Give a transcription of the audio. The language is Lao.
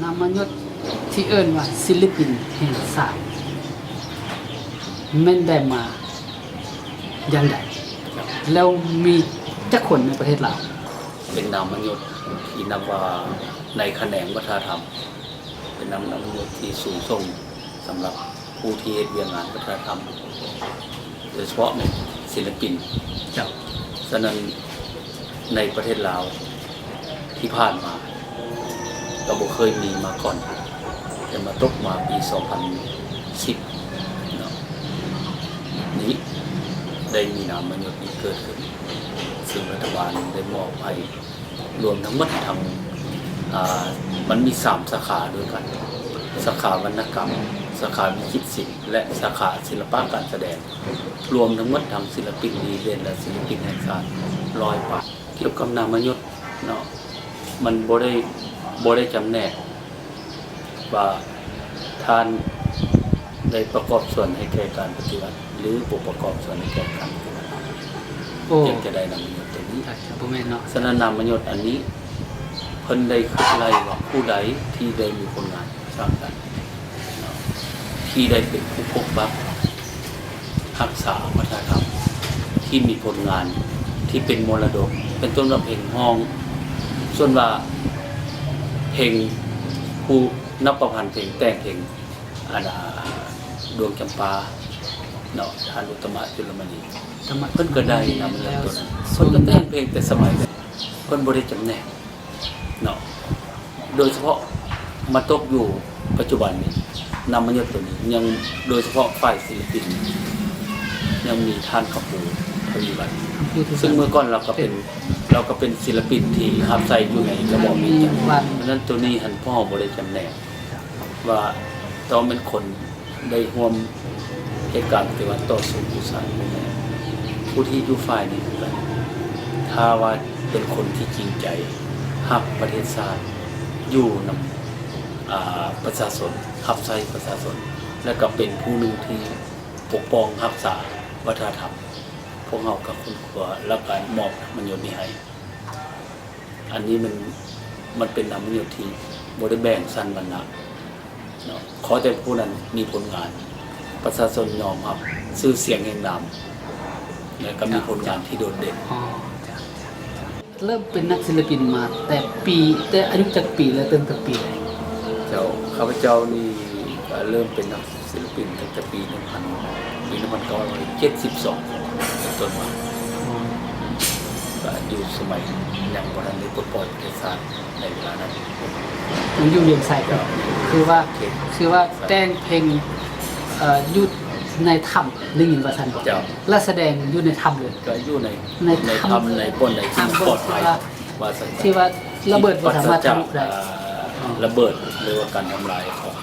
ນາມມະຍົດທີ່ເອີ້ນວ່າສິລະປິນແຫ່ງຊາດ ແມ່ນໄດ້ມາຢ່າງໃດ ແລ້ວມີຈັກຄົນໃນປະເທດລາວ? ເປັນນາມມະຍົດທີ່ນັບວ່າໃນຂະແໜງວັດທະນະທຳ ເປັນນາມ ນາມມະຍົດທີ່ສູງສົ່ງສຳລັບຜູ້ທີ່ເຮັດວຽກງານວັດທະນະທຳ ໂດຍສະເພາະແມ່ນສິລະປິນ. ເຈົ້າ. ສະນັ້ນ ໃນປະເທດລາວທີ່ຜ່ານມາກໍບໍ່ເຄີຍມີມາກ່ອນ ແຕ່ມາຕົກມາປີສອງພັນສິບເນາະ ນີ້ໄດ້ມີນາມມະຍົດນີ້ເກີດຂຶ້ນ ຊຶ່ງລັດຖະບານໄດ້ມອບໃຫ້ ລວມທັງໝົດທັງ ອ່າ ມັນມີສາມສາຂາດ້ວຍກັນ ສາຂາວັນນະກຳ, ສາຂາວິຈິດສິນ ແລະ ສາຂາສິລະປະການສະແດງ. ລວມທັງໝົດທັງສິລະປິນດີເດັ່ນ ແລະ ສິລະປິນແຫ່ງຊາດ ຮ້ອຍປາຍ. ກ່ຽວກັບນາມມະຍົດເນາະ ມັນບໍ່ໄດ້ ບໍ່ໄດ້ຈຳແນກ ວ່າທ່ານໄດ້ປະກອບສ່ວນໃຫ້ແກ່ການປະຕິວັດ ຫຼື ບໍ່ປະກອບສ່ວນໃຫ້ແກ່ການປະຕິວັດ ໂອ້ ຈຶ່ງຈະໄດ້ນາມມະຍົດຕົວນີ້. ອາດຈະບໍ່ແມ່ນເນາະ. ສະນັ້ນ ນາມມະຍົດອັນນີ້ ເພິ່ນໄດ້ຄິດໄລ່ວ່າຜູ້ໃດທີ່ໄດ້ມີຜົນງານສ້າງສັນເນາະ ທີ່ໄດ້ເປັນຜູ້ປົກປັກ ຮັກສາວັດທະນະທຳທີ່ມີຜົນງານທີ່ເປັນມໍລະດົກ ເປັນຕົ້ນວ່າເພງຮ້ອງ ສ່ວນວ່າເພງ ຜູ້ນັກປະພັນເພງ ແຕ່ງເພງ ອັນ ອາ ດວງຈຳປາເນາະ ທ່ານອຸດຕະມະ ຈຸລະມະນີ ເພິ່ນກໍໄດ້ນາມມະຍົດຕົວນັ້ນ ເພິ່ນກໍແຕ່ງເພງແຕ່ສະໄໝນັ້ນ ເພິ່ນບໍ່ໄດ້ຈຳແນກ ເນາະ ໂດຍສະເພາະມາຕົກຢູ່ປັດຈຸບັນນີ້ ນາມມະຍົດຕົວນີ້ຍັງ ໂດຍສະເພາະຝ່າຍສິລະປິນ ຍັງມີທ່ານຄຳພູ ທະວີວັນ ຄຳພູ ຊຶ່ງເມື່ອກ່ອນລາວກໍເປັນ ເປັນ ລາວກໍເປັນສິລະປິນທີ່ຮັບໃຊ້ຢູ່ໃນລະບອບວຽງຈັນ. ອັນນັ້ນ ຕົວນີ້ຫັ້ນພວກເຮົາບໍ່ໄດ້ຈຳແນກວ່າຕ້ອງແມ່ນຄົນ ໄດ້ຮ່ວມເຫດການປະຕິວັດຕໍ່ສູ້ຜູ້ຊາດ ຜູ້ທີ່ຢູ່ຝ່າຍນີ້ຄືກັນ. ຖ້າວ່າເປັນຄົນທີ່ຈິງໃຈຮັກປະເທດຊາດ ຢູ່ນຳ ອາ ປະຊາຊົນ ຮັບໃຊ້ປະຊາຊົນ ແລະ ກໍເປັນຜູ້ໜຶ່ງທີ່ປົກປ້ອງຮັກສາວັດທະນະທຳ ພວກເຮົາກໍຄົ້ນຄວ້າ ແລ້ວກໍມອບນາມມະຍົດນີ້ໃຫ້. ອັນນີ້ມັນ ມັນເປັນນາມມະຍົດທີ່ບໍ່ໄດ້ແບ່ງຊັ້ນວັນນະເນາະ ຂໍແຕ່ຜູ້ນັ້ນມີຜົນງານ ປະຊາຊົນຍອມຮັບ ຊື່ສຽງແຫ່ງນາມ ແລ້ວກໍມີຜົນງານທີ່ໂດດເດັ່ນ. ອໍ ເລີ່ມເປັນນັກສິລະປິນມາແຕ່ປີ ແຕ່ອາຍຸຈັກປີ ແລະ ເລີ່ມແຕ່ປີໃດ? ເຈົ້າ ຂ້າພະເຈົ້ານີ້ກໍເລີ່ມເປັນນັກ ສິລະປິນຕັ້ງແຕ່ປີໜຶ່ງພັນ ປີໜຶ່ງພັນເກົ້າຮ້ອຍເຈັດສິບສອງ ເປັນຕົ້ນມາ ກໍຢູ່ສະໄໝຍັງບໍ່ທັນໄດ້ປົດປ່ອຍປະເທດຊາດໃນເວລານັ້ນ ມັນຢູ່ວຽງໄຊ. ເຈົ້າ. ຄືວ່າ ເຂດ ຄືວ່າແຕ່ງເພງ ເອີ ຢູ່ໃນຖ້ຳ ໄດ້ຍິນວ່າຊັ້ນບໍ່? ເຈົ້າ. ແລະ ສະແດງຢູ່ໃນຖ້ຳເລີຍ? ກໍຢູ່ໃນ ໃນ ໃນຖ້ຳ ຖ້ຳໃນບ່ອນໃດທີ່ປອດໄພ ວ່າຊັ້ນ ທີ່ວ່າລະເບີດບໍ່ສາມາດທະລຸໄດ້ ທີ່ປາສະຈາກ ເອີ ລະເບີດ ຫຼືວ່າການທຳລາຍຂອງ